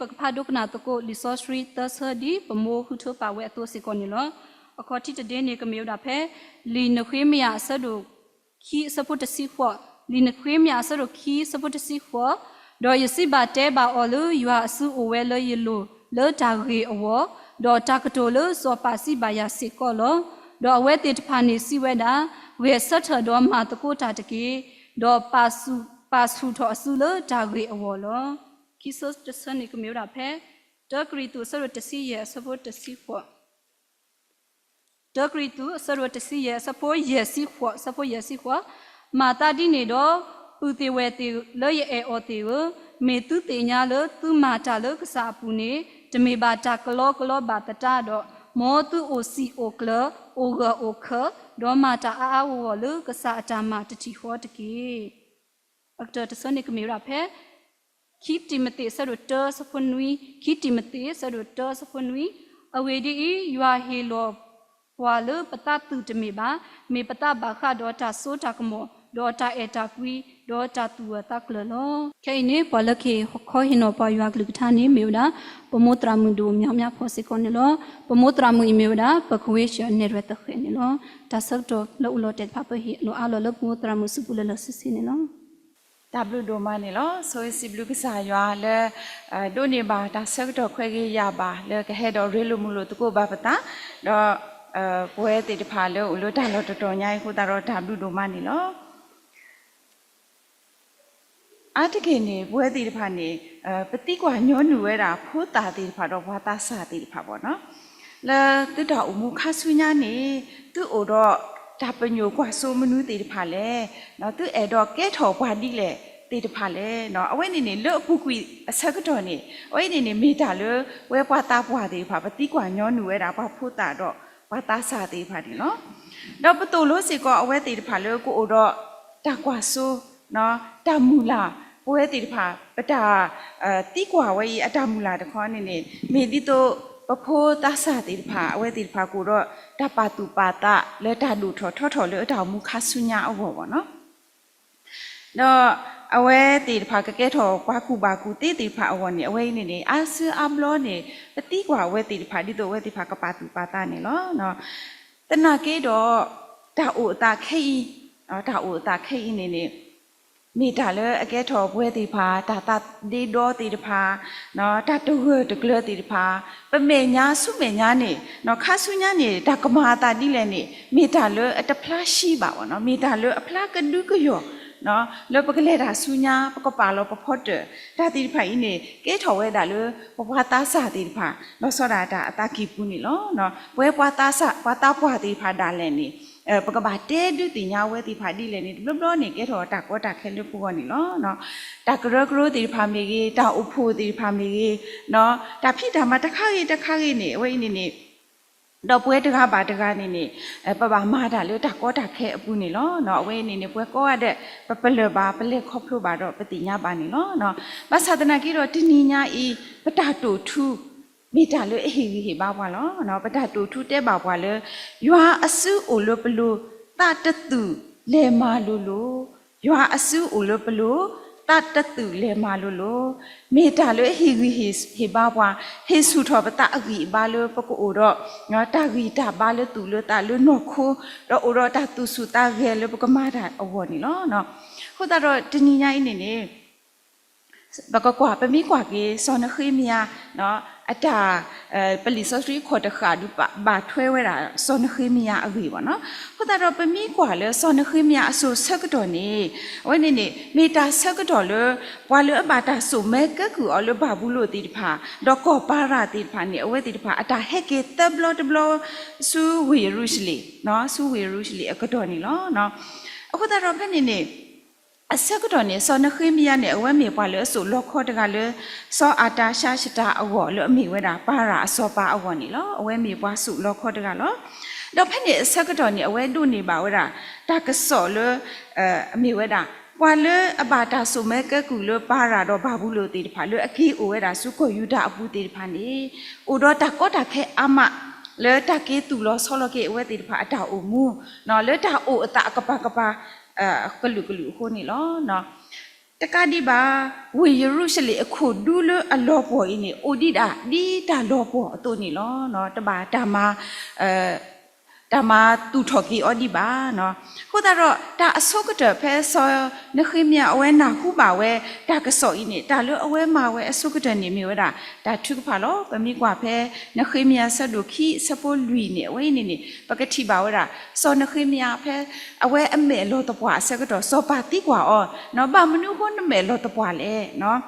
ပကဖးဒိကနၣ်သကိးလံာ်စီဆှံသၢဆၢဒ်ပမိၢ်ဃုထၢပာ်ဝဲအသိးစ့ၢ်ကီးန့ၣ်လီၤ. အခီၣ်ထံးတဒ့န့ၣ် ကမ့ၢ်ဝဲဒၣ်ဖဲ လံာ်နဃ့မယၤအဆၢဒိၣ်ခံအဆၢဖိတဆံဃိး, လံာ်နဃ့မယၤအဆၢဒိၣ်ခံအဆၢဖိတဆံဃိး, ဒီးယစံးဘၣ်တဲဘၣ်အီၤလၢ ယွၤအစုအိၣ်ဝဲလၢယလိၤလၢတၢ်ဂ့ၢ်အဂီၢ်, ဒီးတၢ်ကတိၤလၢစီၤပၤစံးဘၣ်ယၤစ့ၢ်ကီးလီၤ. ဒီးအဝဲသ့ၣ်တဖၣ်န့ၣ်စံးဝဲဒၣ်, ဂဲၤဆၢထၢၣ်ဒီးမၤသကိးတၢ်တက့ၢ်, ဒီးပာ်ဆူၣ်ထီၣ်အစုလၢတၢ်ဂ့ၢ်အဂီၢ်လီၤ. ခံဆၢတဆၢန့ၣ် ကမ့ၢ်ဝဲဒၣ်ဖဲ တၢကရံၣ်သူး အဆၢဒိၣ်တဆံယဲၢ် အဆၢဖိတဆံဃိး, တၢကရံၣ်သူး အဆၢဒိၣ်တဆံယဲၢ် အဆၢဖိယဲၢ်ဆံဃိး, အဆၢဖိယဲၢ်ဆံဃိး, မၤသးဒ်န့ၣ်ဒီး, ပုၢ်သ့ၣ်ဝဲၢ်သ့ၣ်လၢယအဲၣ်အီၤသ့ၣ်ဧၢ, မ့ၢ်သုသ့ၣ်ညါလၢသုမၤတၢ်လၢကစၢ်အပူၤန့ၣ် တမ့ၢ်ဘၣ်တၢ်ကလီကလီဘၣ်သတးဒီး, မ်သုအိၣ်စံာ်အိၣ်ကျၢၤ, အိၣ်ဂၢၢ်အိၣ်ခၢၣ်, ဒီးမၤတၢ်အါအါဂီၢ်ဂီၢ်လၢကစၢ်အတၢ်မၤတထံၣ်ဃီတက့ၢ်. အကတၢၢ်တဆၢန့ၣ်ကမ့ၢ်ဝဲဒၣ်ဖဲ ခံတံၤမသ့း အဆၢဒိၣ်တၢ အဆၢဖိနွံ, ခံတံၤမသ့း အဆၢဒိၣ်တၢ အဆၢဖိနွံ, အဂ့ၢ်ဒ်အံၤ, ယွၤဟ့ၣ်လီၤပှၤလၢပသးသုးတမ့ၢ်ဘၣ်, မ့ၢ်ပသးဘၣ်ဃးဒီးတၢ်စိတၢ်ကမီၤ, ဒီးတၢ်အဲၣ်တၢ်ကွံ, ဒီးတၢ်သူၣ်ဂၢၢ်သးကျၢၤလီၤ. ခဲအံၤန့ၣ် ပှၤလၢကဟ့ၣ်ခီဟ့ၣ်နီၤပှၤယွၤကလုၢ်ကထါန့ၣ် မ့ၢ်ဝဲဒၣ် ပမိၢ်သရၣ်မုၣ်ဒိၣ်မၠီၤမၠါဖီစ့ၢ်ကီးန့ၣ်လီၤ. ပမိၢ်သရၣ်မုၣ်အံၤမ့ၢ်ဝဲဒၣ် ပကဝ့ၡၢၣ်နဲၣ်ရွဲၣ်သဃဲးန့ၣ်လီၤ. တၢ်ဆၢကတီၢ်လၢအိၣ်လီၤတဲာ်တဖၣ် ပဟ့ၣ်လီၤအါလီၤလၢပမိၢ်သရၣ်မုၣ်စုပူၤလၢလၢဆ့ဆ့န့ၣ်လီၤ. တၢ်ဘျုးဒိၣ်မးန့ၣ်လီၤ. ဆိၣ်ဂ့ၤစံးဘျုးကစၢ်ယွၤလၢ ဒိးန့ၢ်ဘၣ်တၢ်ဆၢကတီၢ်ခွဲးဂ့ၤယာ်ဘၣ် လၢကဟဲဒီးရ့လိာ်မုာ်လိာ်သကိးဘၣ်ပသး, ဒီး ပဝဲသ့ၣ်တဖၣ်လၢအိၣ်လၢတၢ်လီၢ်တတီၤညါအံၤအဃိသတးဒီး တၢ်ဘျုးဒိၣ်မးန့ၣ်လီၤ. အါတက့ၢ်န့ၣ် ပဝဲသ့ၣ်တဖၣ်န့ၣ် ပသံကွၢ်ညီနုၢ်ဝဲဒၣ်ဖိသၣ်သ့ၣ်တဖၣ်ဒီးပှၤသးစၢ်သ့ၣ်တဖၣ်ဘၣ်နီၤ, လၢသုတၢ်အိၣ်မူခါဆူညါန့ၣ် သုအိၣ်ဒီးတၢ်ပညိၣ်ကွၢ်စိမနုၤသ့ၣ်တဖၣ်လဲၣ်, သုအဲၣ်ဒိးကဲထီၣ်ပှၤဒ်လဲၣ်သ့ၣ်တဖၣ်လဲၣ်. အဝဲန့ၣ်န့ၣ် လၢအပူၤကွံာ်အဆၢကတီၢ်န့ၣ် အဝဲန့ၣ်န့ၣ် မ့ၢ်တၢ်လၢပဝဲပှၤသးပှၢ်သ့ၣ်တဖၣ် ပသံကွၢ်ညီနုၢ်ဝဲဒၣ်ပှၤဖိသၣ်ဒီးပှၤသးစၢ်သ့ၣ်တဖၣ်န့ၣ်လီၤ. ဒီးပသိၣ်လိစ့ၢ်ကီးအဝဲသ့ၣ်တဖၣ်လၢကအိၣ်ဒီးတၢ်ကွၢ်စိ တၢ်မုၢ်လၢ်, ပဝဲသ့ၣ်တဖၣ် ပတၢ် သံကွၢ်ဝဲအံၤအတၢ်မုၢ်လၢ်တခီန့ၣ်န့ၣ် မ့ၢ်ဒ်သိးပဖိသးစၢ်သ့ၣ်တဖၣ် အဝဲသ့ၣ်တဖၣ်ကအိၣ်ဒီးတၢ်ပာ်သူၣ်ပာ်သးလၢတၢ်ဒိၣ်ထီၣ်ထီထီၣ်လၢအတၢ်အိၣ်မူခါဆူညါအဂီၢ်ဘၣ်နီၤ. ဒီးအဝဲသ့ၣ်တဖၣ်ကကဲထီၣ်ပှၤကူၣ်ဘၣ်ကူၣ်သ့သ့ၣ်တဖၣ်အဂီၢ်န့ၣ် အဝဲအံၤန့ၣ်န့ၣ် အါစုအါဘျီန့ၣ် ပသံကွၢ်အဝဲသ့ၣ်တဖၣ် ဒ်သိးအဝဲသ့ၣ်တဖၣ်ကပာ်သူၣ်ပာ်သးန့ၣ်လီၤ. သနာ်က့ဒီး တၢ်အိၣ်အသးခဲအံၤ, တၢ်အိၣ်အသးခဲအံၤန့ၣ်န့ၣ် မ့ၢ်တၢ်လၢအကဲထီၣ်ပဝဲသ့ၣ်တဖၣ် တၢ်သးဒ့ဒီသ့ၣ်တဖၣ်, တၢ်တဂၢၢ်တကျၢၤသ့ၣ်တဖၣ်, ပမဲာ်ညါဆူမဲာ်ညါန့ၣ် ခါဆူညါန့ၣ် တၢ်ကမၤအသးဒ်လဲၣ်န့ၣ် မ့ၢ်တၢ်လၢအတဖျါရှံဘၣ်ဘၣ်နီၤ, မ့ၢ်တၢ်လၢအဖျါကဒုကယီၤ လၢပကလဲၤတၢ်ဆူညါ ပကပာ်လီၤပဖီတၢၣ် တၢ်သ့ၣ်တဖၣ်အံၤန့ၣ် ကဲထီၣ်ဝဲဒၣ်လၢ ပပှၤသးစၢ်သ့ၣ်တဖၣ် လီၤဆီဒၣ်တၢ်အသးကံၢ်ပူၤန့ၣ်လီၤ. ပဝဲပှၤသးစၢ် ပှၤသးပှၢ်သ့ၣ်တဖၣ်ဒၣ်လဲာ်န့ၣ် ပကဘၣ်တဲဒုးသ့ၣ်ညါဝဲသ့ၣ်တဖၣ်ဒ်လဲၣ်န့ၣ် တဘျီဘျီန့ၣ် ကဲထီၣ်တၢ်ကီတၢ်ခဲလၢပဂီၢ်န့ၣ်လီၤ. တၢ်ကရၢကရိသ့ၣ်တဖၣ်မ့ၢ်ဂ့ၤ, တၢ်အိၣ်ဖှိၣ်သ့ၣ်တဖၣ်မ့ၢ်ဂ့ၤ, တၢ်ဖံးတၢ်မၤတခါဂ့ၤတခါဂ့ၤန့ၣ် အဝဲအံၤန့ၣ်န့ၣ် ဒီးပဝဲတဂၤဘၣ်တဂၤန့ၣ်န့ၣ် ပဘၣ်မၤတၢ်လၢတၢ်ကီတၢ်ခဲအပူၤန့ၣ်လီၤ. အဝဲအံၤန့ၣ်န့ၣ် ပဝဲကိးဂၤဒဲး ပပလၢၢ်ဘၣ် ပလဲၤခီဖျိဘၣ်ဒီးပသ့ၣ်ညါဘၣ်န့ၣ်လီၤ. ဘၣ်ဆၣ်သနာ်က့ဒီးတနံၤညါအံၤ ပတၢ်တိာ်ထူ မ့ၢ်တၢ်လၢအဟ့ၣ်ဂံၢ်ဟ့ၣ်ဘါပှၤလီၤ. ပတၢ်တိာ်ထူတဲဘၣ်ပှၤလၢ ယွၤအစုအိၣ်လၢပလိၤ သးတသုးလဲၤမၤလိၤလိၤ, ယွၤအစုအိၣ်လၢပလိၤ သးတသုးလဲၤမၤလိၤလိၤ, မ့ၢ်တၢ်လၢအဟ့ၣ်ဂံၢ်ဟ့ၣ်ဘါပှၤ ဟ့ၣ်ဆူၣ်ထီၣ်ပသးအဂံၢ်အဘါလၢပကအိၣ်ဒီး တၢ်ဂံၢ်တၢ်ဘါလၢသူၣ်လၢသးလၢနီၢ်ခိ, ဒီးအိၣ်ဒီးတၢ်သူၣ်ဆူၣ်သးဂဲၤလၢပကမၤတၢ်အဂီၢ်န့ၣ်လီၤ. အဃိသတးဒီးတနံၤညါအံၤန့ၣ်န့ၣ် ပကကွၢ် ပမ့ၢ်ကွၢ်က့ၤ စီၤနဃ့မယၤ အတၢ် ပလံာ်စီဆှံခီၣ်တဃာ်ဒုးဘၣ်ထွဲဝဲဒၣ် စီၤနဃ့မယၤအဂ့ၢ်ဘၣ်နီၤ. အဃိသတးဒီး ပမ့ၢ်ကွၢ်လၢစီၤနဃ့မယၤအစိၤဆၢကတီၢ်န့ၣ် အဝဲန့ၣ်န့ၣ် မ့ၢ်တၢ်ဆၢကတီၢ်လၢ ပှၤလၢအဘၣ်တၢ်စိာ်မၢကဲကုၢ်အီၤလၢဘၤဘူၤလိၣ်သ့ၣ်တဖၣ် ဒီးကီၢ်ပၤရၤသ့ၣ်တဖၣ်န့ၣ် အဝဲသ့ၣ်တဖၣ် အတၢ်ဟဲက့ၤသၢဘျီတဘျီ ဆူဝ့ၢ်ယရူၤၡလ့ၣ် ဆူဝ့ၢ်ယရူၤၡလ့ၣ်အကတီၢ်န့ၣ်လီၤ. အဃိသတးဒီးဖဲန့ၣ်န့ၣ် အဆၢကတီၢ်န့ၣ် စီၤနဃ့မယၤန့ၣ် အဝဲမ့ၢ်ပှၤလၢအစိာ်လီခီတဂၤလၢ စီၤအၤတၢ်ရှၤရှတၢ်အဂီၢ် လၢအမ့ၢ်ဝဲဒၣ်ပၤရၤအစီၤပၤအဂီၢ်န့ၣ်လီၤ. အဝဲမ့ၢ်ပှၤစိာ်လီခီတဂၤလီၤ. ဒီးဖဲန့ၣ်အဆၢကတီၢ်န့ၣ် အဝဲဒိးန့ၢ်ဘၣ်ဝဲဒၣ် တၢ်ကစီၣ်လၢ အမ့ၢ်ဝဲဒၣ် ပှၤလၢအဘၣ်တၢ်စိာ်မၢကဲကုၢ်လၢပၤရၤဒီးဘၤဘူၤလိၣ်သ့ၣ်တဖၣ် လၢအက့ၤအိၣ်ဝဲဒၣ်ဆူကီၢ်ယူဒၤအပူၤသ့ၣ်တဖၣ်န့ၣ် အိၣ်ဒီးတၢ်ကီတၢ်ခဲအါမး လၢတၢ်က့ၤသူၣ်လီၤဆီလီၤက့ၤအဝဲသ့ၣ်တဖၣ်အတၢ်အိၣ်မူ လၢတၢ်အိၣ်အသးအကပၤကပၤ ကလုာ်ကလုာ်အဃိန့ၣ်လီၤ. တကးဒံးဘၣ်, ဝ့ၢ်ယရူၤၡလ့ၣ်အခိၣ်ဒူလၢအလီၤပှီၢ်အံၤန့ၣ် အိၣ်ဒံးဒၣ်ဒ်တၢ်လီၤပှီၢ်အသိးန့ၣ်လီၤ. တဘၣ်တၢ်မၤ တၢ်မၤသူၣ်ထီၣ်က့ၤအီၤဒံးဘၣ်. အဃိသတးဒီး တၢ်အဆိကတၢၢ်ဖဲစီၤနဃ့မယၤအဝဲနၢ်ဟူဘၣ်ဝဲ တၢ်ကစီၣ်အံၤန့ၣ် တၢ်လၢအဝဲမၤဝဲအဆိကတၢၢ်န့ၣ်မ့ၢ်ဝဲဒၣ် တၢ်ထုကဖၣ်လီၤ. ပမ့ၢ်ကွၢ်ဖဲ နဃ့မယၤဆၢဒိၣ်ခံ ဆၢဖိလွံၢ်န့ၣ် အဝဲအံၤန့ၣ်န့ၣ် ပကထံၣ်ဘၣ်ဝဲဒၣ် စီၤနဃ့မယၤဖဲ အဝဲအမဲာ်လီၤသပှၢ်အဆၢကတီၢ် စီၤပၤသံကွၢ်အီၤ, ဘၣ်မနုၤအဃိနမဲာ်လီၤသပှၢ်လဲၣ်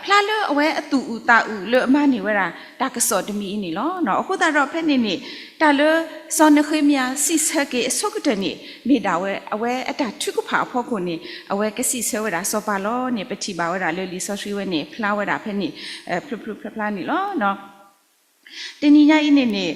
ဖျါလၢအဝဲအသူၣ်အုးသးအုးလၢအမၤန့ၢ်ဝဲဒၣ် တၢ်ကစီၣ်တမံၤအံၤန့ၣ်လီၤ. အဃိသတးဒီးဖဲန့ၣ်န့ၣ် တၢ်လၢ စီၤနဃ့မယၤစံးဆၢက့ၤအဆိကတၢၢ်န့ၣ် မ့ၢ်ဒၣ်ဝဲအဝဲအတၢ်ထုကဖၣ်အဖီခိၣ်န့ၣ် အဝဲကစံးဆၢဝဲဒၣ်စီၤပၤလီၤန့ၣ် ပထံၣ်ဘၣ်ဝဲဒၣ်လၢလံာ်စီဆှံဝဲန့ၣ် ဖျါဝဲဒၣ်ဖဲန့ၣ် ဖျိဖျိဖျါဖျါန့ၣ်လီၤ. တနံၤညါအံၤန့ၣ်န့ၣ်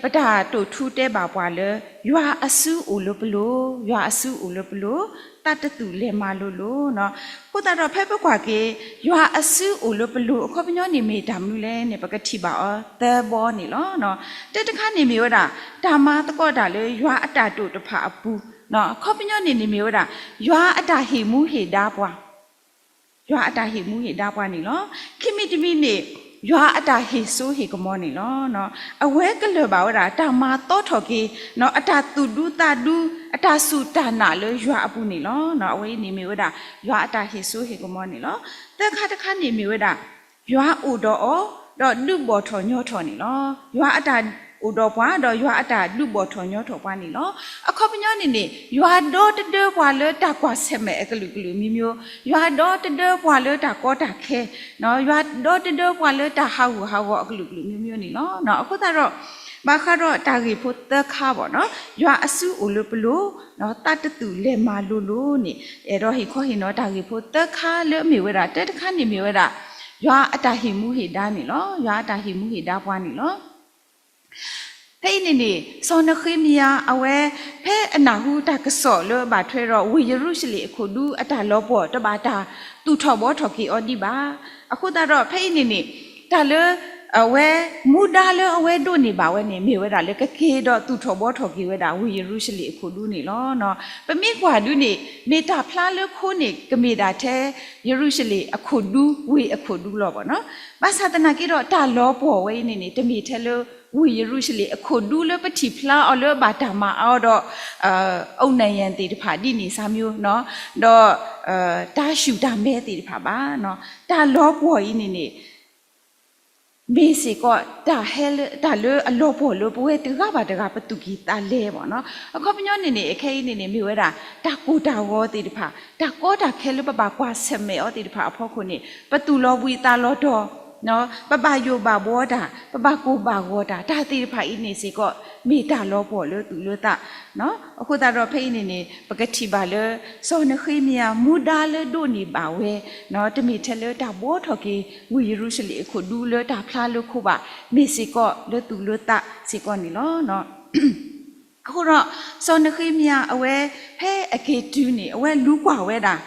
ပတၢ်တိာ်ထူတဲဘၣ်ပှၤလၢ ယွၤအစုအိၣ်လၢပလိၤ, ယွၤအစုအိၣ်လၢပလိၤ, သးတသူၣ်လဲၤမၤလိၤလိၤ. အဃိသတးဒီးဖဲပကွၢ်က့ၤ ယွၤအစုအိၣ်လၢပလိၤအခီပညီန့ၣ်မ့ၢ်တၢ်မနုၤလဲၣ်န့ၣ် ပကထံၣ်ဘၣ်အီၤသၢဘီန့ၣ်လီၤ. တၢတခါန့ၣ်မ့ၢ်ဝဲဒၣ် တၢ်မၤသကိးတၢ်လၢယွၤအတၢ်တိာ်တဖၣ်အပူၤ, အခီပညီန့ၣ်န့ၣ်မ့ၢ်ဝဲဒၣ် ယွၤအတၢ်ဟ့ၣ်မူဟ့ၣ်ဒါပှၤ ယွၤအတၢ်ဟ့ၣ်မူဟ့ၣ်ဒါပှၤန့ၣ်လီၤ. ခံမံၤတမံၤန့ၣ် ယွၤအတၢ်ဟ့ၣ်စိဟ့ၣ်ကမီၤန့ၣ်လီၤ. အဝဲကလၢၢ်ဘၣ်ဝဲဒၣ် တၢ်မၤသီထီၣ်က့ၤ အတၢ်သူၣ်ဒူသးဒူ အတၢ်စူၢ်တၢ်နာ်လၢယွၤအပူၤန့ၣ်လီၤ. အဝဲအံၤန့ၣ်မ့ၢ်ဝဲဒၣ် ယွၤအတၢ်ဟ့ၣ်စိဟ့ၣ်ကမီၤန့ၣ်လီၤ. သၢခါတခါန့ၣ်မ့ၢ်ဝဲဒၣ် ယွၤအိၣ်ဒီးအီၤ ဒီးဒုးဘီၣ်ထီၣ်ညီထီၣ်န့ၣ်လီၤ. ယွၤအတၢ်အိၣ်ဒီးပှၤ ဒီးယွၤအတၢ်ဒုးဘီၣ်ထီၣ်ညီထီၣ်ပှၤန့ၣ်လီၤ. အခီပညီန့ၣ်န့ၣ် ယွၤဒီတဒၢပှၤလၢတၢ်ကွၢ်ဆၢၣ်မဲာ်အကလုာ်ကလုာ်မံၤမံၤ, ယွၤဒီတဒၢပှၤလၢတၢ်ကီတၢ်ခဲ, ယွၤဒီတဒၢပှၤလၢတၢ်ဟးဂူာ်ဟးဂီၤအကလုာ်ကလုာ်မံၤမံၤန့ၣ်လီၤ. အဃိသတးဒီး ဘၣ်ဃးဒီးတၢ်ဂ့ၢ်ဖိသၢခါဘၣ်နီၤ, ယွၤအစုအိၣ်လၢပလိၤ, သးတသူၣ်လဲၤမၤလိၤလိၤန့ၣ် အဲၣ်ဒိးဟ့ၣ်ခီဟ့ၣ်နီၤတၢ်ဂ့ၢ်ဖိသၢခါလၢအမ့ၢ်ဝဲဒၣ် တၢတခါန့ၣ်မ့ၢ်ဝဲဒၣ် ယွၤအတၢ်ဟ့ၣ်မူဟ့ၣ်ဒါန့ၣ်လီၤ. ယွၤအတၢ်ဟ့ၣ်မူဟ့ၣ်ဒါပှၤန့ၣ်လီၤ. ဖဲအံၤန့ၣ်န့ၣ် စီၤနဃ့မယၤအဝဲ ဖဲအနၢ်ဟူတၢ်ကစီၣ်လၢအဘၣ်ထွဲဒီး ဝ့ၢ်ယရူၤၡလ့ၣ်အခိၣ်ဒူအတၢ်လီၤပှီၢ် တဘၣ်တၢ်သူၣ်ထီၣ်ဘှီထီၣ်က့ၤအီၤဒံးဘၣ်. အဃိသတးဒီး ဖဲအံၤန့ၣ်န့ၣ် တၢ်လၢ အဝဲ မူဒါလၢအဝဲဒိးန့ၢ်ဘၣ်ဝဲန့ၣ် မ့ၢ်ဝဲဒၣ်လၢကက့ၤဒီးသူၣ်ထီၣ်ဘှီထီၣ်က့ၤဝဲဒၣ် ဝ့ၢ်ယရူၤၡလ့ၣ်အခိၣ်ဒူန့ၣ်လီၤ. ပမ့ၢ်ကွၢ်ဒုးန့ၣ် မ့ၢ်တၢ်ဖျါလၢခိန့ၣ် ကမ့ၢ်ဒၣ်ထဲ ယရူၤၡလ့ၣ်အခိၣ်ဒူ ဝ့ၢ်အခိၣ်ဒူလီၤဘၣ်နီၤ. ဘၣ်ဆၣ်သနာ်က့ဒီး တၢ်လီၤပှီၢ်ဝဲအံၤန့ၣ်န့ၣ် တမ့ၢ်ထဲလၢ ဝ့ၢ်ယရူၤၡလ့ၣ်အခိၣ်ဒူလၢပထံၣ်ဖျါအီၤလၢဘၣ်တၢ်မၤအါဒီး အုတ်နံယံသ့ၣ်တဖၣ် ဒ်န့ၣ်စၢ်မံၤနီၤ, ဒီး တၢ်ဆူၣ်တၢ်မဲသ့ၣ်တဖၣ်ဘၣ်. တၢ်လီၤပှီၢ်အံၤန့ၣ်န့ၣ် မ့ၢ်စ့ၢ်ကီး တၢ်ဟဲလၢ တၢ်လၢအလီၤပှီၢ်လၢပဝဲတဂၤဘၣ်တဂၤ ပသူၣ်ကံၢ်သးလဲဘၣ်နီၤ. အခီပညီန့ၣ်န့ၣ် အခဲအံၤန့ၣ်န့ၣ် မ့ၢ်ဝဲဒၣ် တၢ်ကိၢ်တၢ်ဂီၤသ့ၣ်တဖၣ်, တၢ်ကီတၢ်ခဲလၢပဘၣ်ကွၢ်ဆၢၣ်မဲာ်အီၤသ့ၣ်တဖၣ်အဖီခိၣ်န့ၣ် ပသူၣ်လီၤဘှံးသးလီၤတီၤ ပဘၣ်ယိၣ်ဘၣ်ဘှီတၢ်, ပဘၣ်ကိၢ်ဘၣ်ဂီၤတၢ်, တၢ်သ့ၣ်တဖၣ်အံၤန့ၣ်စ့ၢ်ကီး မ့ၢ်တၢ်လီၤပှီၢ်လၢသူၣ်လၢသး အဃိသတးဒီးဖဲအံၤန့ၣ်န့ၣ် ပကထံၣ်ဘၣ်လၢ စီၤနဃ့မယၤမူဒါလၢဒိးန့ၢ်ဘၣ်ဝဲ တမ့ၢ်ထဲလၢတၢ်ဘှီထီၣ်က့ၤ ဝ့ၢ်ယရူၤၡလ့ၣ်အခိၣ်ဒူလၢတၢ်ဖျါလၢခိဘၣ်, မ့ၢ်စ့ၢ်ကီးလၢသူၣ်လၢသးစ့ၢ်ကီးန့ၣ်လီၤ. အဃိဒီး စီၤနဃ့မယၤအဝဲ ဖဲအက့ၤတုၤန့ၣ် အဝဲလူၤကွၢ်ဝဲဒၣ်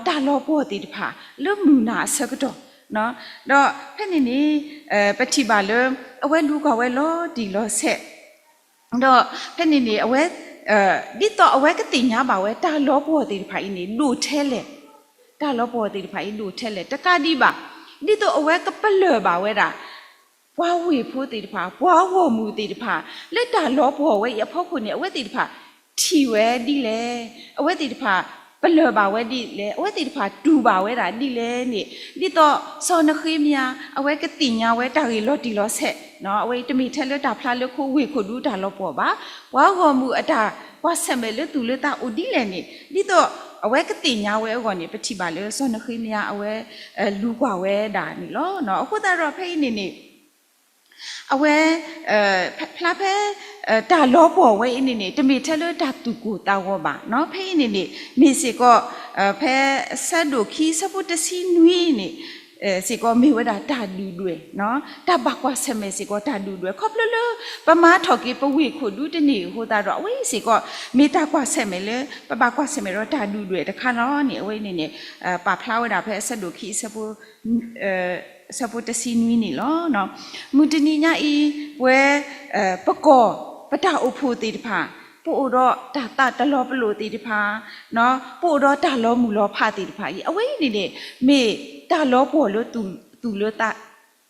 တၢ်လီၤပှီၢ်သ့ၣ်တဖၣ် လၢမုၢ်နၤအဆၢကတီၢ် ဒီးဖဲန့ၣ်န့ၣ် ပထံၣ်ဘၣ်လၢ အဝဲလူၤကွၢ်ဝဲလီၤတံၢ်လီၤဆဲး ဒီးဖဲန့ၣ်န့ၣ် အဝဲ ဒ်သိးအဝဲကသ့ၣ်ညါဘၣ်ဝဲ တၢ်လီၤပှီၢ်သ့ၣ်တဖၣ်အံၤန့ၣ် ဒိၣ်ထဲလဲၣ်, တၢ်လီၤပှီၢ်သ့ၣ်တဖၣ်အံၤဒိၣ်ထဲလဲၣ် တကးဒံးဘၣ် ဒ်သိးအဝဲကပလၢၢ်ဘၣ်ဝဲဒၣ် ပှၤဝ့ၢ်ဖိသ့ၣ်တဖၣ် ပှၤဂီၢ်မုၢ်သ့ၣ်တဖၣ် လၢတၢ်လီၤပှီၢ်ဝဲအံၤအဖီခိၣ်န့ၣ် အဝဲသ့ၣ်တဖၣ် ထံၣ်ဝဲဒ်လဲၣ်, အဝဲသ့ၣ်တဖၣ် ပလၢၢ်ဘၣ်ဝဲဒ်လဲၣ်, အဝဲသ့ၣ်တဖၣ်တူၢ်ဘၣ်ဝဲဒၣ်ဒ်လဲၣ်န့ၣ် ဒ်သိးစီၤနဃ့မယၤ အဝဲကသ့ၣ်ညါဝဲတၢ်ဂ့ၢ်လီၤတံၢ်လီၤဆဲး, အဝဲတမ့ၢ်ထဲလၢတၢ်ဖျါလၢခိဝ့ၢ်ခိၣ်ဒူတၢ်လီၤပှီၢ်ဘၣ်, ပှၤဂီၢ်မုၢ်အတၢ်ကွၢ်ဆၢၣ်မဲာ်လၢသူၣ်လၢသးအိၣ်ဒ်လဲၣ်န့ၣ် ဒ်သိးအဝဲကသ့ၣ်ညါဝဲအဂီၢ်န့ၣ် ပထံၣ်ဘၣ်လၢစီၤနဃ့မယၤအဝဲ လူၤကွၢ်ဝဲဒၣ်န့ၣ်လီၤ. အဃိသတးဒီးဖဲအံၤန့ၣ်န့ၣ် အဝဲ ဖျါဖဲ တၢ်လီၤပှီၢ်ဝဲအံၤန့ၣ်န့ၣ် တမ့ၢ်ထဲလၢတၢ်သူၣ်ကိၢ်သးဂီၤဘၣ်နီၤ. ဖဲအံၤန့ၣ်န့ၣ် မ့ၢ်စ့ၢ်ကီး ဖဲဆၢဒိၣ်ခံ ဆၢဖိတဆံနွံန့ၣ် စ့ၢ်ကီးမ့ၢ်ဝဲဒၣ်တၢ်ဒုၣ်ဒွဲၣ်, တၢ်ဘၣ်ကွၢ်ဆၢၣ်မဲာ်စ့ၢ်ကီးတၢ်ဒုၣ်ဒွဲၣ် ခီဖျိလၢ ပမၤထီၣ်က့ၤပဝ့ၢ်ခိၣ်ဒူတန့ၢ်အဃိသတးဒီး အဝဲအံၤစ့ၢ်ကီး မ့ၢ်တၢ်ကွၢ်ဆၢၣ်မဲာ်လၢ ပဘၣ်ကွၢ်ဆၢၣ်မဲာ်ဒီးတၢ်ဒုၣ်ဒွဲၣ်တခါလီၤန့ၣ် အဝဲအံၤန့ၣ်န့ၣ် ပာ်ဖျါဝဲဒၣ်ဖဲဆၢဒိၣ်ခံ ဆၢဖိ ဆၢဖိတဆံနွံန့ၣ်လီၤ. မုၢ်တနံၤညါအံၤ ပဝဲ ပကီၢ် ပတၢ်အိၣ်ဖှိၣ်သ့ၣ်တဖၣ် ပအိၣ်ဒီးတၢ်သးတလီၤပလိာ်သ့ၣ်တဖၣ်, ပအိၣ်ဒီးတၢ်လီၤမုၢ်လီၤဖးသ့ၣ်တဖၣ်အံၤ အဝဲအံၤန့ၣ်န့ၣ် မ့ၢ်တၢ်လီၤပှီၢ်လၢသူၣ်လၢသး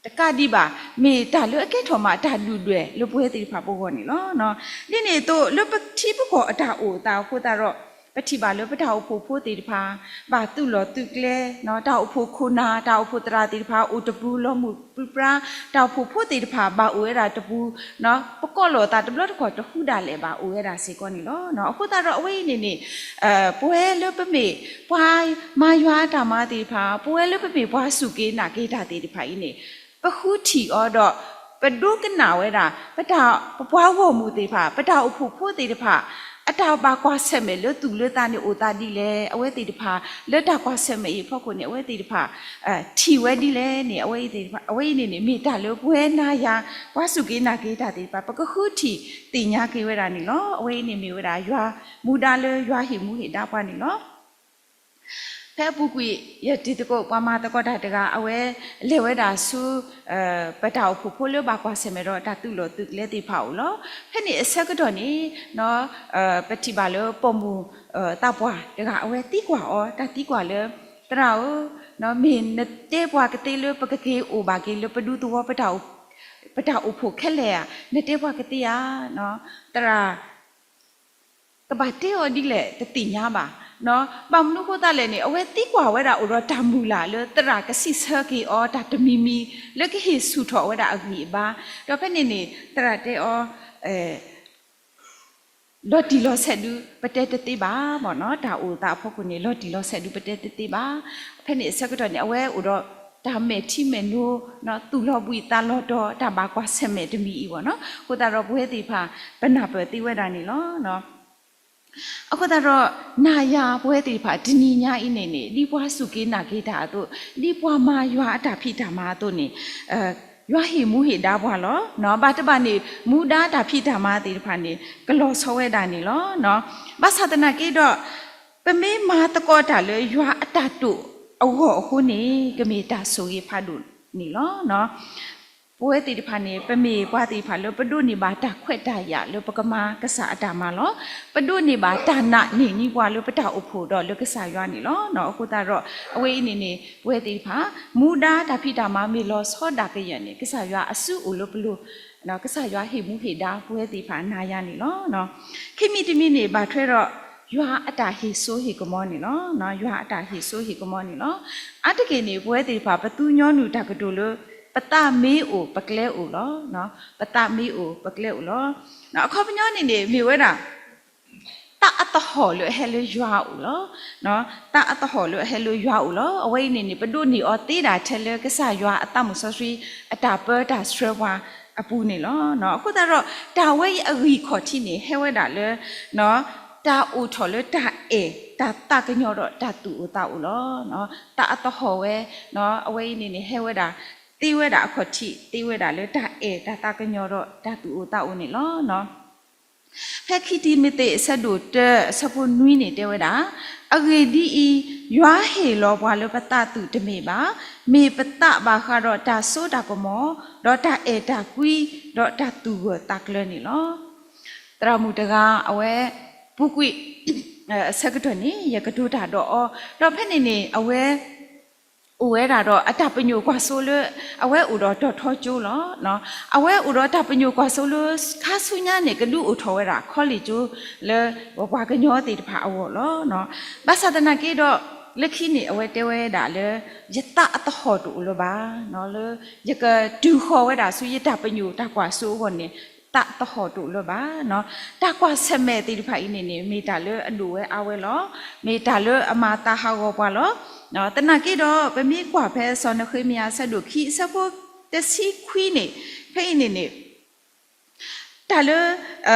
တကးဒံးဘၣ် မ့ၢ်တၢ်လၢအကဲထီၣ်မးတၢ်ဒုၣ်ဒွဲၣ်လၢပဝဲသ့ၣ်တဖၣ်ပဂီၢ်န့ၣ်လီၤ. ဒ်န့ၣ်အသိးလၢပထံပကီၢ်အတၢ်အိၣ်အသးအဃိသတးဒီး ပထံၣ်ဘၣ်လၢပတၢ်အိၣ်ဖှိၣ်ဖိသ့ၣ်တဖၣ် ဘၣ်သုးလီၢ်သုးကျဲ, တၢ်အိၣ်ဖှိၣ်ခိၣ်နၢ် တၢ်အိၣ်ဖှိၣ်သရၣ်သ့ၣ်တဖၣ် အိၣ်တပူၤလီၤမုၢ်ပြံပြါ, တၢ်အိၣ်ဖှိၣ်ဖိသ့ၣ်တဖၣ် ဘၣ်အိၣ်ဝဲဒၣ်တပူၤ, ပကိးလီၤအသးတဘျီတခီၣ်တဟူးဒၣ်လဲာ်ဘၣ် အိၣ်ဝဲဒၣ်စ့ၢ်ကီးန့ၣ်လီၤ. အဃိသတးဒီးအဝဲအံၤန့ၣ်န့ၣ် ပဝဲလၢပမ့ၢ်ပှၤမၤယွၤအတၢ်မၤသ့ၣ်တဖၣ်, ပဝဲလၢပမ့ၢ်ပှၤစူၢ်က့ၤနာ်က့ၤတၢ်သ့ၣ်တဖၣ်အံၤန့ၣ် ပဃုထံၣ်အီၤဒီး ပဒိကနၣ်ဝဲဒၣ် ပတၢ် ပပှၤဂီၢ်မုၢ်သ့ၣ်တဖၣ် ပတၢ်အိၣ်ဖှိၣ်ဖိသ့ၣ်တဖၣ် အတၢ်ဘၣ်ကွၢ်ဆၢၣ်မဲာ်လၢသူၣ်လၢသးန့ၣ်အိၣ်သးဒ်လဲၣ်, အဝဲသ့ၣ်တဖၣ် လၢတၢ်ကွၢ်ဆၢၣ်မဲာ်အံၤအဖီခိၣ်န့ၣ် အဝဲသ့ၣ်တဖၣ် ထံၣ်ဝဲဒ်လဲၣ်န့ၣ် အဝဲအံၤန့ၣ်န့ၣ် မ့ၢ်တၢ်လၢပဝဲနၤယၤ ပှၤစူၢ်က့ၤနာ်က့ၤတၢ်သ့ၣ်တဖၣ် ပကဃုထံၣ်သ့ၣ်ညါက့ၤဝဲဒၣ်န့ၣ်လီၤ. အဝဲအံၤန့ၣ်မ့ၢ်ဝဲဒၣ်ယွၤမူဒါလၢယွၤဟ့ၣ်မူဟ့ၣ်ဒါပှၤန့ၣ်လီၤ. ဖဲအပူၤကွံာ် ယတံၤသကိးပှၤမၤသကိးတၢ်တဂၤ အဝဲလဲၤဝဲဒၣ်ဆူ ပတၢ်အိၣ်ဖှိၣ်ဖိလၢဘၣ်ကွၢ်ဆၢၣ်မဲာ်ဒီးတၢ်သုးလီၢ်သုးကျဲသ့ၣ်တဖၣ်အအိၣ်လီၤ. ဖဲန့ၣ်အဆၢကတီၢ်န့ၣ် ပထံၣ်ဘၣ်လၢပိာ်မုၣ်သးပှၢ်တဂၤ အဝဲသံကွၢ်အီၤ တၢ်သံကွၢ်လၢ သရၣ်ဧၢ, မ့ၢ်နတဲပှၤကသ့လၢပကက့ၤအိၣ်ဘၣ်က့ၤလၢပဒူသဝီ ပတၢ်အိၣ်ဖှိၣ်ခဲလၢာ်ဧါ, နတဲပှၤကသ့ဧါ, သရၣ် ကဘၣ်တဲအီၤဒ်လဲၣ်တသ့ၣ်ညါဘၣ်. ဘၣ်မနုၤအဃိသတးလဲၣ်န့ၣ် အဝဲသံကွၢ်ဝဲဒၣ်အိၣ်ဒီးတၢ်မုၢ်လၢ်လၢသရၣ်ကစံးဆၢက့ၤအီၤတၢ်တမံၤမံၤ လၢကဟ့ၣ်ဆူၣ်ထီၣ်ဝဲဒၣ်အဂံၢ်အဘါ, ဒီးဖဲန့ၣ်န့ၣ် သရၣ်တဲအီၤ လီၤတံၢ်လီၤဆဲးဒုး ပတဲတသ့ဘၣ်မ့ၢ်နီၤ, တၢ်အိၣ်သးအဖီခိၣ်န့ၣ် လီၤတံၢ်လီၤဆဲးဒုးပတဲတသ့ဘၣ်. ဖဲန့ၣ်အဆၢကတီၢ်န့ၣ် အဝဲအိၣ်ဒီးတၢ်မဲာ်ထံမဲာ်နိ, သူၣ်လီၤဘှံးသးလီၤတီၤ တၢ်ဘၣ်ကွၢ်ဆၢၣ်မဲာ်တမံၤအံၤမ့ၢ်နီၤ, အဃိသတးဒီးပဝဲသ့ၣ်တဖၣ် ပနၢ်ပၢၢ်သ့ဝဲဒၣ်န့ၣ်လီၤ. အဃိသတးဒီး နၤယၤပဝဲသ့ၣ်တဖၣ် တနံၤညါအံၤန့ၣ်န့ၣ် ဒ်ပှၤစူၢ်က့ၤနာ်က့ၤတၢ်အသိး, ဒ်ပှၤမၤယွၤအတၢ်ဖံးတၢ်မၤအသိးန့ၣ် ယွၤဟ့ၣ်မူဟ့ၣ်ဒါပှၤလီၤ. ဘၣ်တဘၣ်န့ၣ် မူဒါတၢ်ဖံးတၢ်မၤသ့ၣ်တဖၣ်န့ၣ် ကလီၤဆီဝဲဒၣ်န့ၣ်လီၤ. ဘၣ်ဆၣ်သနာ်က့ဒီး ပမ့ၢ်မၤသကိးတၢ်လၢယွၤအတၢ်တိာ်အဂီၢ်အဃိန့ၣ် ကမ့ၢ်တၢ်ဆိၣ်ဂ့ၤဖးဒိၣ်န့ၣ်လီၤ. ပဝဲသ့ၣ်တဖၣ်န့ၣ် ပမ့ၢ်ပှၤသ့ၣ်တဖၣ်လၢပဒိးန့ၢ်ဘၣ်တၢ်ခွဲးတၢ်ယာ်လၢပကမၤကစၢ်အတၢ်မၤလီၤ. ပဒိးန့ၢ်ဘၣ်တၢ်နာ်န့ၢ်န့ၢ်ပှၤလၢပတၢ်အိၣ်ဖှိၣ်ဒီးလၢကစၢ်ယွၤန့ၣ်လီၤ. အဃိသတးဒီး အဝဲအံၤန့ၣ်န့ၣ် ပဝဲသ့ၣ်တဖၣ် မူဒါတၢ်ဖံးတၢ်မၤမ့ၢ်လီၤဆီဒၣ်ကယဲၢ်န့ၣ် ကစၢ်ယွၤအစုအိၣ်လၢပလိၤ, ကစၢ်ယွၤဟ့ၣ်မူဟ့ၣ်ဒါပဝဲသ့ၣ်တဖၣ်နၤယၤန့ၣ်လီၤ. ခံမံၤတမံၤန့ၣ် ဘၣ်ထွဲဒီး ယွၤအတၢ်ဟ့ၣ်စိဟ့ၣ်ကမီၤန့ၣ်လီၤ. ယွၤအတၢ်ဟ့ၣ်စိဟ့ၣ်ကမီၤန့ၣ်လီၤ. အါတက့ၢ်န့ၣ် ပဝဲသ့ၣ်တဖၣ် ပသူညီနုၢ်တၢ်ကတိၤလၢ ပသးမ့ၢ်အိၣ်ပကျဲအိၣ်လီၤ. ပသးမ့ၢ်အိၣ်ပကျဲအိၣ်လီၤ. အခီပညီန့ၣ်န့ၣ် မ့ၢ်ဝဲဒၣ် သးအသဟီၣ်လၢအဟဲလၢယွၤအအိၣ်လီၤ. သးအသဟီၣ်လၢအဟဲလၢယွၤအအိၣ်လီၤ. အဝဲအံၤန့ၣ်န့ၣ် ပဒိးန့ၢ်အီၤသ့ဒၣ်ထဲလၢကစၢ်ယွၤအသးမုၢ်စီဆှံ အတၢ်ပၢတၢ်ဆှၢပှၤအပူၤန့ၣ်လီၤ. အဃိသတးဒီး တၢ်ဝဲအံၤအဂံၢ်ခီၣ်ထံးန့ၣ် ဟဲဝဲဒၣ်လၢ တၢ်အိၣ်ထီၣ်လၢတၢ်အဲၣ်တၢ်သးကညီၤဒီးတၢ်သူၣ်အိၣ်သးအိၣ်လီၤ. သးအသဟီၣ်ဝဲ အဝဲအံၤန့ၣ်န့ၣ် ဟဲဝဲဒၣ် သ့ဝဲဒၣ်အခီၣ်ထံး သ့ဝဲဒၣ်လၢတၢ်အဲၣ်တၢ်သးကညီၤဒီးတၢ်သူၣ်အိၣ်သးအိၣ်န့ၣ်လီၤ. ဖဲခံတံၤမသ့းအဆၢဒိၣ်တၢအဆၢဖိနွံန့ၣ်တဲဝဲဒၣ်, အဂ့ၢ်ဒ်အံၤ, ယွၤဟ့ၣ်လီၤပှၤလၢပသးသူၣ်တမ့ၢ်ဘၣ်, မ့ၢ်ပသးဘၣ်ဃးဒီးတၢ်စိတၢ်ကမီၤ, ဒီးတၢ်အဲၣ်တၢ်ကွံ, ဒီးတၢ်သူၣ်ဂၢၢ်သးကျၢၤန့ၣ်လီၤ. သရၣ်မုၣ်တဂၤအဝဲ ပူၤကွံာ် အဆၢကတီၢ်န့ၣ် ယကတိၤတၢ်ဒီးအီၤ, ဒီးဖဲန့ၣ်န့ၣ် အဝဲ အိၣ်ဝဲဒၣ်ဒီးအတၢ်ပညိၣ်ကွၢ်စိလၢ အဝဲအိၣ်ဒီးတီၤထီကၠိလီၤ. အဝဲအိၣ်ဒီးတၢ်ပညိၣ်ကွၢ်စိလၢ ခါဆူညါန့ၣ် ကဒုးအိၣ်ထီၣ်ဝဲဒၣ်ခီလ့ၣ်ကၠိလၢ ပပှၤကညီသ့ၣ်တဖၣ်အဂီၢ်လီၤ. ဘၣ်ဆၣ်သနာ်က့ဒီး လၢခံန့ၣ် အဝဲတဲဝဲဒၣ်လၢ ယသးအသဟီၣ်တအိၣ်လၢၤဘၣ်, လၢယကတုၤဃီၤဝဲဒၣ်ဆူယတၢ်ပညိၣ်တၢ်ကွၢ်စိအဂီၢ်န့ၣ် သးသဟီၣ်တအိၣ်လၢၤဘၣ်. တၢ်ကွၢ်ဆၢၣ်မဲာ်သ့ၣ်တဖၣ်အံၤန့ၣ်န့ၣ် မ့ၢ်တၢ်လၢအဒိၣ်ဝဲအါဝဲလီၤ. မ့ၢ်တၢ်လၢအမၤသးဟးဂီၤပှၤလီၤ. သနာ်က့ဒီး ပမ့ၢ်ကွၢ်ဖဲစီၤနဃ့မယၤအဆၢဒိၣ်ခံ အဆၢဖိတဆံခွံန့ၣ် ဖဲအံၤန့ၣ်န့ၣ် တၢ်လၢ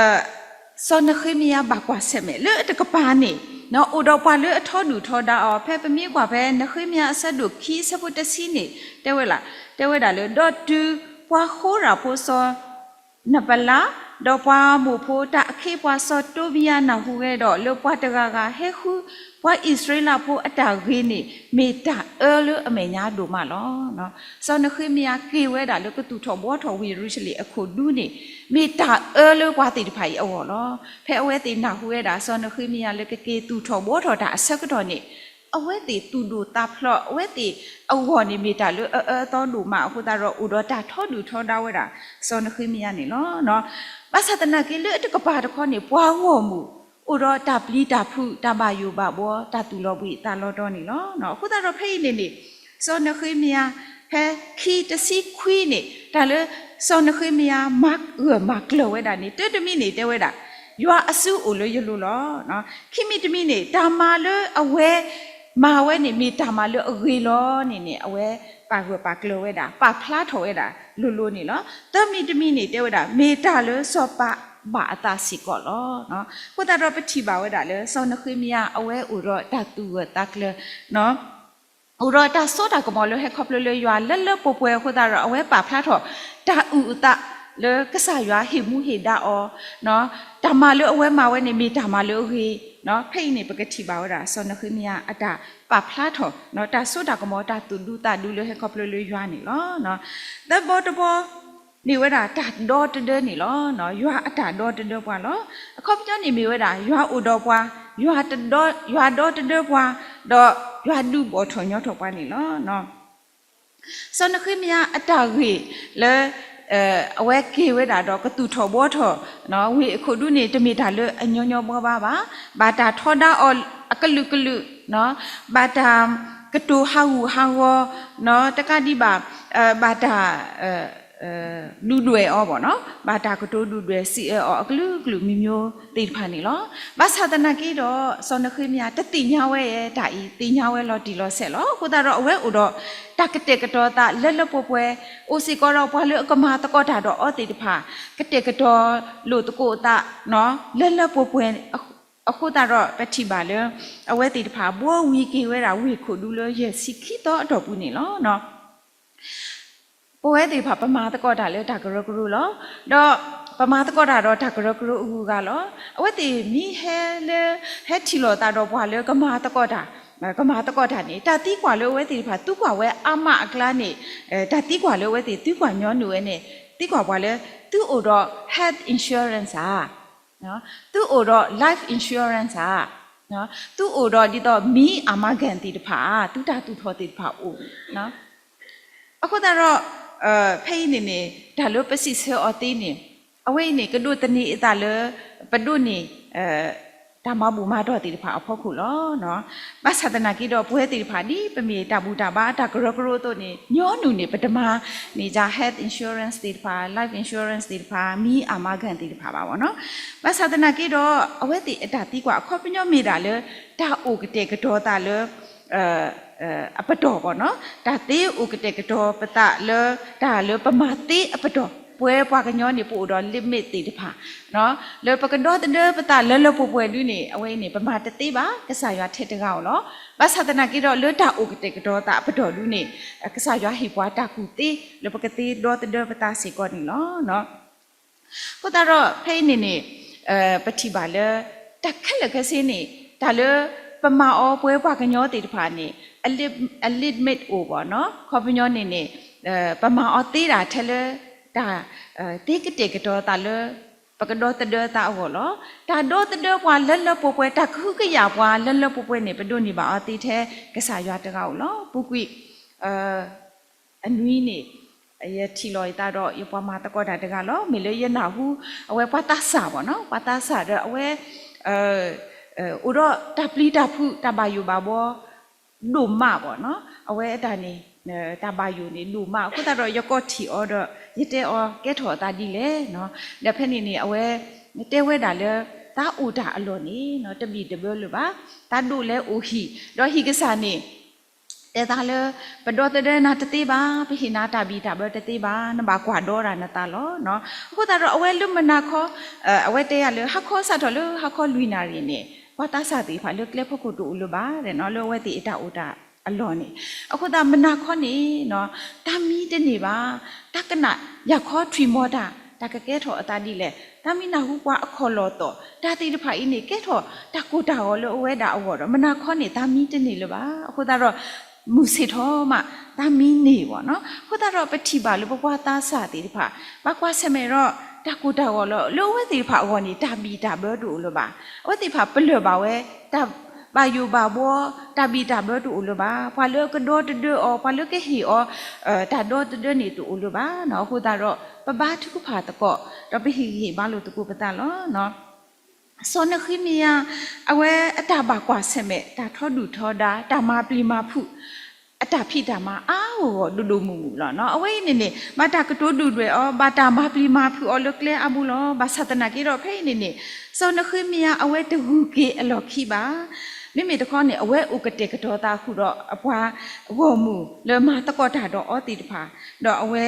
စီၤနဃ့မယၤဘၣ်ကွၢ်ဆၢၣ်မဲာ်လၢတကပၤန့ၣ် အိၣ်ဒီးပှၤလၢအထီဒုၣ်ထီဒါအီၤ ဖဲပမ့ၢ်ကွၢ်ဖဲနဃ့မယၤအဆၢဒိၣ်ခံ အဆၢဖိတဆံန့ၣ် တဲဝဲဒၣ်, တဲဝဲဒၣ်လၢ ဒီးတုၤပှၤဃိရၣ်ဖိစီၤနပလး ဒီးပှၤအမိၣ်ဖိတၢ်အခ့အပှၤစီၤတိဘံယၤနၢ်ဟူဝဲဒီး လၢပှၤတဂၤဂၤဟဲဃု ပှၤအံၣ်စရ့လးဖိအတၢ်ဂ့ၤန့ၣ် မ့ၢ်တၢ်အၢလၢအမဲာ်ညါဒိၣ်မးလီၤ. စီၤနဃ့မယၤက့ၤဝဲဒၣ်လၢကသူၣ်ထီၣ်ဘှီထီၣ်ဝ့ၢ်ယရူၤၡလ့ၣ်အခိၣ်ဒူန့ၣ် မ့ၢ်တၢ်အၢလၢပှၤသ့ၣ်တဖၣ်အံၤအဂီၢ်လီၤ. ဖဲအဝဲသ့ၣ်နၢ်ဟူဝဲဒၣ် စီၤနဃ့မယၤလၢကက့ၤသူၣ်ထီၣ်ဘှီထီၣ်တၢ်အဆၢကတီၢ်န့ၣ် အဝဲသ့ၣ်သူၣ်ဒိၣ်သးဖျိး အဝဲသ့ၣ်အဂီၢ်န့ၣ်မ့ၢ်တၢ်လၢအအၢအသီဒိၣ်မးအဃိသတးဒီး အိၣ်ဒီးတၢ်ထီဒုၣ်ထီဒါဝဲဒၣ် စီၤနဃ့မယၤန့ၣ်လီၤ. ဘၣ်ဆၣ်သနာ်က့လၢအတကပၤတခီန့ၣ် ပှၤဂီၢ်မုၢ် အိၣ်ဒီးတၢ်ပျံၤတၢ်ဖုး တၢ်ဘၣ်ယိၣ်ဘၣ်ဘှီ တၢ်သူၣ်လီၤဘှံးသးလီၤတီၤန့ၣ်လီၤ. အဃိသတးဒီးဖဲအံၤန့ၣ်န့ၣ် စီၤနဃ့မယၤ ဖဲခံတဆံခွံန့ၣ် တၢ်လၢ စီၤနဃ့မယၤမၤဂၢၢ်မၤကျၢၤဝဲဒၣ်န့ၣ် တၢတမံၤန့ၣ်တဲဝဲဒၣ် ယွၤအစုအိၣ်လၢယလိၤလီၤ. ခံမံၤတမံၤန့ၣ် တၢ်မၤလၢအဝဲ မၤဝဲန့ၣ် မ့ၢ်တၢ်မၤလၢအဂ့ၤလီၤန့ၣ်န့ၣ် အဝဲပာ်ဂၢၢ်ပာ်ကျၢၤဝဲဒၣ် ပာ်ဖျါထီၣ်ဝဲဒၣ်လိၤလိၤန့ၣ်လီၤ. သၢမံၤတမံၤန့ၣ် တဲဝဲဒၣ် မ့ၢ်တၢ်လၢစီၤပၤဘၣ်အသးစ့ၢ်ကီးလီၤ. အဃိသတးဒီးပထံၣ်ဘၣ်ဝဲဒၣ်လၢ စီၤနဃ့မယၤအဝဲအိၣ်ဒီးတၢ်သူၣ်ဂၢၢ်သးကျၢၤ အိၣ်ဒီးတၢ်စိတၢ်ကမီၤလၢဟဲခီဖျိလၢယွၤလၢလၢပှဲၤပှဲၤအဃိသတးဒီး အဝဲပာ်ဖျါထီၣ် တၢ်အုၣ်အသးလၢကစၢ်ယွၤဟ့ၣ်မူဟ့ၣ်ဒါအီၤ, တၢ်မၤလၢအဝဲမၤဝဲန့ၣ် မ့ၢ်တၢ်မၤလၢအဂ့ၤ, ဖဲအံၤန့ၣ်ပကထံၣ်ဘၣ်ဝဲဒၣ် စီၤနဃ့မယၤအတၢ်ပာ်ဖျါထီၣ် တၢ်စိတၢ်ကမီၤ တၢ်သူၣ်ဒူသးဒူလၢဟဲခီဖျိလၢယွၤန့ၣ်လီၤ. သၢဘီတဘီ မ့ၢ်ဝဲဒၣ်တၢ်ဒီတဒၢန့ၣ်လီၤ. ယွၤအတၢ်ဒီတဒၢပှၤလီၤ. အခီပညီန့ၣ်မ့ၢ်ဝဲဒၣ် ယွၤအိၣ်ဒီးပှၤ, ယွၤတဒီ, ယွၤဒီတဒၢပှၤ, ဒီးယွၤဒုးဘီၣ်ထီၣ်ညီထီၣ်ပှၤန့ၣ်လီၤ. စီၤနဃ့မယၤအတၢ်ဂ့ၢ်လၢ အဝဲက့ၤဝဲဒၣ်ဒီးကသူၣ်ထီၣ်ဘှီထီၣ် ဝ့ၢ်အခိၣ်ဒူန့ၣ် တမ့ၢ်တၢ်လၢအညီညီဘှီဘှီဘၣ်. ဘၣ်တၢ်ထီဒါအီၤအကလုာ်ကလုာ်, ဘၣ်တၢ်ကတိၤဟးဂူာ်ဟးဂီၤ, တကးဒံးဘၣ် ဘၣ်တၢ် ဒုၣ်ဒွဲၣ်အီၤဘၣ်နီၤ, ဘၣ်တၢ်ကတိၤဒုၣ်ဒွဲၣ်စံးအၢအီၤအကလုာ်ကလုာ်မံၤမံၤသ့ၣ်တဖၣ်န့ၣ်လီၤ. ဘၣ်ဆၣ်သနာ်က့ဒီး စီၤနဃ့မယၤတသ့ၣ်ညါဝဲတၢ်အံၤ သ့ၣ်ညါဝဲလီၤတံၢ်လီၤဆဲးလီၤ. အဃိသတးဒီးအဝဲအိၣ်ဒီး တၢ်ကတဲာ်ကတီၤသးလၢလၢပှဲၤပှဲၤ, အိၣ်စ့ၢ်ကီးဒီးပှၤလၢအကမၤသကိးတၢ်ဒီးအီၤသ့ၣ်တဖၣ် ကတဲာ်ကတီၤလိာ်သကိးအသး လၢလၢပှဲၤပှဲၤ အဃိသတးဒီးပထံၣ်ဘၣ်လၢ အဝဲသ့ၣ်တဖၣ်ဘှီဝံၤက့ၤဝဲဒၣ်ဝ့ၢ်ခိၣ်ဒူလၢယဲၢ်ဆံခံသီအတီၢ်ပူၤန့ၣ်လီၤ. ပဝဲသ့ၣ်တဖၣ် ပမၤသကိးတၢ်လၢတၢ်ကရၢကရိလီၤ. ဒီးပမၤသကိးတၢ်ဒီးတၢ်ကရၢကရိအဂုၤအဂၤလီၤ. အဝဲသ့ၣ်မ့ၢ်ဟဲလၢ ဟဲထံၣ်လိာ်သးဒီးပှၤလၢကမၤသကိးတၢ်, ကမၤသကိးတၢ်န့ၣ် တၢ်သံကွၢ်လၢအဝဲသ့ၣ်တဖၣ်သံကွၢ်ဝဲအါမးအကျါန့ၣ် တၢ်သံကွၢ်လၢအဝဲသ့ၣ်သံကွၢ်ညီနုၢ်ဝဲန့ၣ် သံကွၢ်ပှၤလၢ သုအိၣ်ဒီး health insurance ဧါ, သုအိၣ်ဒီး life insurance ဧါ, သုအိၣ်ဒီးဒ်သိး မံအမၤကၣ်သ့ၣ်တဖၣ်ဧါ, သုတၢ်သူၣ်ထီၣ်သ့ၣ်တဖၣ်အိၣ် အဃိသတးဒီး ဖဲအံၤန့ၣ်န့ၣ် တၢ်လၢပစံးဆၢအီၤသ့န့ၣ် အဝဲအံၤန့ၣ် ကဒိးသန့ၤအသးလၢ ပဒိးန့ၢ် တၢ်မၤဘူၣ်မၤတီၢ်သ့ၣ်တဖၣ်အဖီခိၣ်လီၤ. ဘၣ်ဆၣ်သနာ်က့ဒီး ပဝဲသ့ၣ်တဖၣ်ဒ်ပမ့ၢ်တၢ်ဘူၣ်တၢ်ဘါတၢ်ကရၢကရိအသိးန့ၣ် ညီနုၢ်န့ၣ် ပတမၤန့ၢ်ဒၣ် health insurance သ့ၣ်တဖၣ် life insurance သ့ၣ်တဖၣ် မံအမၤကၣ်သ့ၣ်တဖၣ်ဘၣ်နီၤ. ဘၣ်ဆၣ်သနာ်က့ဒီး အဝဲသ့ၣ်အတၢ်သံကွၢ်အခီပညီမ့ၢ်ဒၣ်လၢ တၢ်အိၣ်ကတဲာ်ကတီၤသးလၢ အပတီၢ်ဘၣ်နီၤ, တၢ်သ့အိၣ်ကတဲာ်ကတီၤပသးလၢ တၢ်လၢပမၤသ့အပတီၢ်, ပဝဲပှၤကညီန့ၣ် ပအိၣ်ဒီး limit သ့ၣ်တဖၣ် လၢပကဒီသဒၢပသးလၢလၢပှဲၤပှဲၤဒုန့ၣ် အဝဲအံၤန့ၣ် ပမၤတသ့ဘၣ် ကစၢ်ယွၤထဲတဂၤဧိၤလီၤ. ဘၣ်ဆၣ်သနာ်က့ဒီး လၢတၢ်အိၣ်ကတဲာ်ကတီၤသးအပတီၢ်ဒုန့ၣ် ကစၢ်ယွၤဟ့ၣ်ပှၤတၢ်ကူၣ်သ့ လၢပကသ့ဒီသဒၢပသးစ့ၢ်ကီးန့ၣ်လီၤ. အဃိသတးဒီး ဖဲအံၤန့ၣ်န့ၣ် ပထံၣ်ဘၣ်လၢ တၢ်ခဲလၢာ်ခဲဆ့န့ၣ် တၢ်လၢပမၤအီၤပဝဲပှၤကညီသ့ၣ်တဖၣ်န့ၣ် အ limit အိၣ်ဘၣ်နီၤ. အခီပညီန့ၣ်န့ၣ် ပမၤအီၤသ့ဒၣ်ထဲလၢ တၢ် သ့ကတဲာ်ကတီၤသးလၢ ပကဒီသဒၢသးအဂီၢ်လီၤ. တၢ်ဒီသဒၢပှၤလၢလၢပှဲၤပှဲၤ တၢ်ကဟုကယာ်ပှၤလၢလၢပှဲၤပှဲၤန့ၣ် ပဒိးန့ၢ်ဘၣ်အီၤသ့ထဲကစၢ်ယွၤတဂၤဧိၤလီၤ. ပူၤကွံာ် အနွံန့ၣ် ယထံၣ်လီၤယသးဒီး ယပှၤမၤသကိးတၢ်တဂၤလီၤ. မ့ၢ်လၢယနၢ်ဟူ အဝဲပှၤသးစၢ်ဘၣ်နီၤ, ပှၤသးစၢ်ဒီးအဝဲ အိၣ်ဒီးတၢ်ပျံၤတၢ်ဖုး တၢ်ဘၣ်ယိၣ်ဘၣ်ဘှီ ဒိၣ်မးဘၣ်နီၤ. အဝဲအတၢ်န့ၣ် တၢ်ဘၣ်ယိၣ်န့ၣ်ဒိၣ်မး အဃိသတးဒီး ယကွၢ်ထံၣ်အီၤဒီး ယတဲအီၤကဲထီၣ်အသးဒ်လဲၣ်နီၤ. ဒီးဖဲန့ၣ်န့ၣ် အဝဲ တဲဝဲဒၣ်လၢ သးအိၣ်တၢ်အလီၢ်န့ၣ်နီၤ တဘံၣ်တဘၢလၢၤဘၣ်. သးဒိၣ်လဲၣ်အိၣ်ဟံၣ် ဒီးဟံၣ်ကစၢ်န့ၣ် တဲသးလၢ ပဒီသဒၢနၤတသ့ဘၣ်, ပဟ့ၣ်နၤတၢ်ဘံၣ်တၢ်ဘၢတသ့ဘၣ်, နဘၣ်ကွၢ်ဒီဒၣ်နသးလီၤနီၤ. အဃိသတးဒီး အဝဲလၢမုၢ်နၤခီ အဝဲတဲယၤလၢ ဟါခီစးထီၣ်လၢဟါခီလွံၢ်နၣ်ရံၣ်န့ၣ် ပှၤသးစၢ်သ့ၣ်တဖၣ်လၢကျဲဖီခိၣ်တအိၣ်လၢၤဘၣ်နီၤ လၢအဝဲသ့ၣ်အတၢ်အိၣ်တၢ်အလီၢ်န့ၣ်. အဃိသတးမုၢ်နၤခီန့ၣ်နီၤ တၢ်မံတန့ၢ်ဘၣ်, တၢ်ကနၣ်ယၤခီထွံၣ်မီၤတၢ် တၢ်ကကဲထီၣ်အသးဒ်လဲၣ် သးမံနၢ်ဟူပှၤအခီၣ်လီၢ်သီၣ်, တၢ်သ့ၣ်တဖၣ်အံၤန့ၣ် ကဲထီၣ်တၢ်ကိၢ်တၢ်ဂီၤလၢအဝဲဒၣ်အဂီၢ်ဒီး မုၢ်နၤခီန့ၣ် သးမံတန့ၢ်လၢၤဘၣ်. အဃိသတးဒီး မုၢ်ဆ့ၣ်ထီၣ်မး သးမံန့ၢ်ဘၣ်နီၤ. အဃိသတးဒီး ပထံၣ်ဘၣ်လၢပပှၤသးစၢ်သ့ၣ်တဖၣ် ဘၣ်ကွၢ်ဆၢၣ်မဲာ်ဒီး တၢ်ကိၢ်တၢ်ဂီၤလီၤ. လၢအဝဲသ့ၣ်တဖၣ်အဂီၢ်န့ၣ် တၢ်ဘံၣ်တၢ်ဘၢတအိၣ်လၢၤဘၣ်. အဝဲသ့ၣ်တဖၣ်ပလၢၢ်ဘၣ်ဝဲ တၢ်ဘၣ်ယိၣ်ဘၣ်ဘှီ တၢ်ဘံၣ်တၢ်ဘၢတအိၣ်လၢၤဘၣ်. ပှၤလၢအကဒီတဒၢအီၤ ပှၤလၢကဟ့ၣ်အီၤ တၢ်ဒီတဒၢန့ၣ်တအိၣ်လၢၤဘၣ်နီၤ. အဃိသတးဒီး ပဘါထုကဖၣ်သကိး ဒီးပဟ့ၣ်ဂံၢ်ဟ့ၣ်ဘါလိာ်သကိးပသးလီၤ. စီၤနဃ့မယၤ အဝဲအတၢ်ဘၣ်ကွၢ်ဆၢၣ်မဲာ် တၢ်ထီဒုၣ်ထီဒါ တၢ်မၤပျံၤမၤဖုး အတၢ်ဖံးတၢ်မၤအါဂီၢ်ဂီၢ်ဒိၣ်ဒိၣ်မုၢ်မုၢ်လီၤ. အဝဲအံၤန့ၣ်န့ၣ် ဘၣ်တၢ်ကတိၤဒုၣ်ဒွဲၣ်အီၤ ဘၣ်တၢ်မၤပျံၤမၤဖုးအီၤလၢကျဲအါဘိလီၤ. ဘၣ်ဆၣ်သနာ်က့ဒီး ဖဲအံၤန့ၣ်န့ၣ် စီၤနဃ့မယၤအဝဲတဂုာ်က့ၤအလီၢ်ခံဘၣ်. မ့မ့ၢ်တခီန့ၣ် အဝဲအိၣ်ကတဲာ်ကတီၤသးဃုာ်ဒီးအပှၤဂီၢ်မုၢ်လၢမၤသကိးတၢ်ဒီးအီၤသ့ၣ်တဖၣ်, ဒီးအဝဲ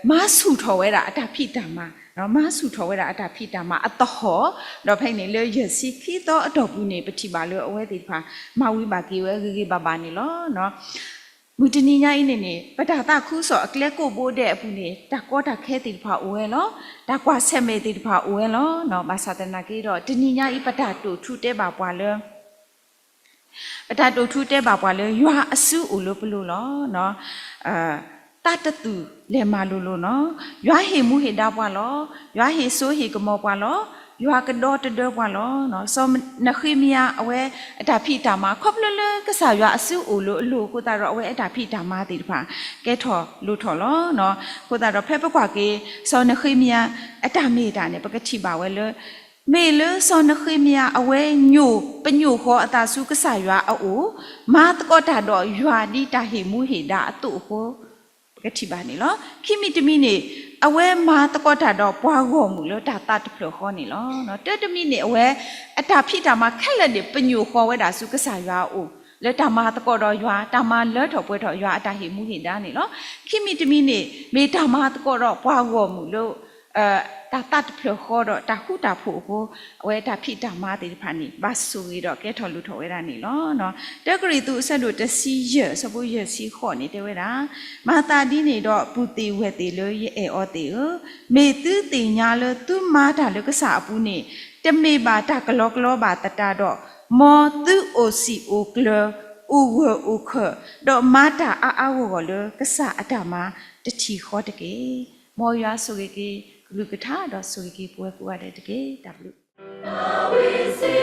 မၤဆူၣ်ထီၣ်ဝဲဒၣ်အတၢ်ဖံးတၢ်မၤ, မၤဆူၣ်ထီၣ်ဝဲဒၣ်အတၢ်ဖံးတၢ်မၤအသဟီၣ်, ဒီးဖဲအံၤန့ၣ် လၢယဲၢ်ဆံခံသီအတီၢ်ပူၤန့ၣ် ပထံၣ်ဘၣ်လၢအဝဲသ့ၣ်တဖၣ် မၤဝံၤဘၣ်က့ၤဝဲဂ့ၤဂ့ၤဘၣ်ဘၣ်န့ၣ်လီၤ. မုၢ်တနံၤညါအံၤန့ၣ်န့ၣ် ပတၢ်သးခုကစီၣ်အကျဲကိးဘိဒဲးအပူၤန့ၣ် တၢ်ကီတၢ်ခဲသ့ၣ်တဖၣ်အိၣ်ဝဲလီၤ. တၢ်ကွၢ်ဆၢၣ်မဲာ်သ့ၣ်တဖၣ်အိၣ်ဝဲလီၤ. ဘၣ်ဆၣ်သနာ်က့ဒီး တနံၤညါအံၤ ပတၢ်တိာ်ထူတဲဘၣ်ပှၤလၢ ပတၢ်တိာ်ထူတဲဘၣ်ပှၤလၢ ယွၤအစုအိၣ်လၢပလိၤလီၤ. သးတသူၣ်လဲၤမၤလိၤလိၤနီၤ, ယွၤဟ့ၣ်မူဟ့ၣ်ဒါပှၤလီၤ. ယွၤဟ့ၣ်စိဟ့ၣ်ကမီၤပှၤလီၤ. ယွၤကဒီတဒၢပှၤလီၤ. စီၤနဃ့မယၤအဝဲအတၢ်ဖံးတၢ်မၤ ခီဖျိလၢကစၢ်ယွၤအစုအိၣ်လၢအလိၤအဃိသတးဒီး အဝဲအတၢ်ဖံးတၢ်မၤသ့ၣ်တဖၣ် ကဲထီၣ်လိၣ်ထီၣ်လီၤ. အဃိသတးဒီး ဖဲပကွၢ်က့ၤ စီၤနဃ့မယၤအတၢ်မ့ၢ်တၢ်န့ၣ် ပကထံၣ်ဘၣ်ဝဲလၢ မ့ၢ်လၢစီၤနဃ့မယၤအဝဲညိၣ် ပညိၣ်ဃီအသးဆူကစၢ်ယွၤအအိၣ်, မၤသကိးတၢ်ဒီးယွၤဒ်တၢ်ဟ့ၣ်မူဟ့ၣ်ဒါအသိးအဃိ ပကထံၣ်ဘၣ်န့ၣ်လီၤ. ခံမံၤတမံၤန့ၣ် အဝဲမၤသကိးတၢ်ဒီးပှၤဂီၢ်မုၢ်လၢတၢ်သးတဖျၢၣ်ဃီန့ၣ်လီၤ. တၢတမံၤန့ၣ် အဝဲအတၢ်ဖံးတၢ်မၤခဲလၢာ်န့ၣ် ပညိၣ်ဃီဝဲဒၣ်ဆူကစၢ်ယွၤအအိၣ် လၢတၢ်မၤသကိးဒီးယွၤ တၢ်မၤလၢထီၣ်ပှဲၤထီၣ်ယွၤအတၢ်ဟ့ၣ်မူဟ့ၣ်ဒါန့ၣ်လီၤ. ခံမံၤတမံၤန့ၣ် မ့ၢ်တၢ်မၤသကိးဒီးပှၤဂီၢ်မုၢ်လၢ တၢ်သးတဖျၢၣ်ဃီဒီးတၢ်ဃူတၢ်ဖိးအဃိ အဝဲတၢ်ဖံးတၢ်မၤသ့ၣ်တဖၣ်န့ၣ် ဘၣ်ဆိၣ်ဂ့ၤဒီးကဲထီၣ်လိၣ်ထီၣ်ဝဲဒၣ်န့ၣ်လီၤ. တၢကရံၣ်သူးအဆၢဒိၣ်တဆံယဲၢ် အဆၢဖိယဲၢ်ဆံဃိးန့ၣ် တဲဝဲဒၣ်, မၤသးဒ်န့ၣ်ဒီး ပုၢ်သ့ၣ်ဝဲၢ်သ့ၣ်လၢယအဲၣ်အီၤသ့ၣ်ဧၢ, မ့ၢ်သုသ့ၣ်ညါလၢသုမၤတၢ်လၢကစၢ်အပူၤန့ၣ် တမ့ၢ်ဘၣ်တၢ်ကလီကလီဘၣ်သတးဒီး မ်သုအိၣ်စံာ်အိၣ်ကျၢၤ အိၣ်ဂၢၢ်အိၣ်ခၢၣ် ဒီးမၤတၢ်အါအါဂီၢ်ဂီၢ်လၢကစၢ်အတၢ်မၤတထံၣ်ဃီတက့ၢ်. မ်ယွၤဆိၣ်ဂ့ၤက့ၤကလုၢ်ကထါ ဒီးဆိၣ်ဂ့ၤက့ၤပဝဲကိးဂၤဒဲးတက့ၢ်. တၢ်ဘျုး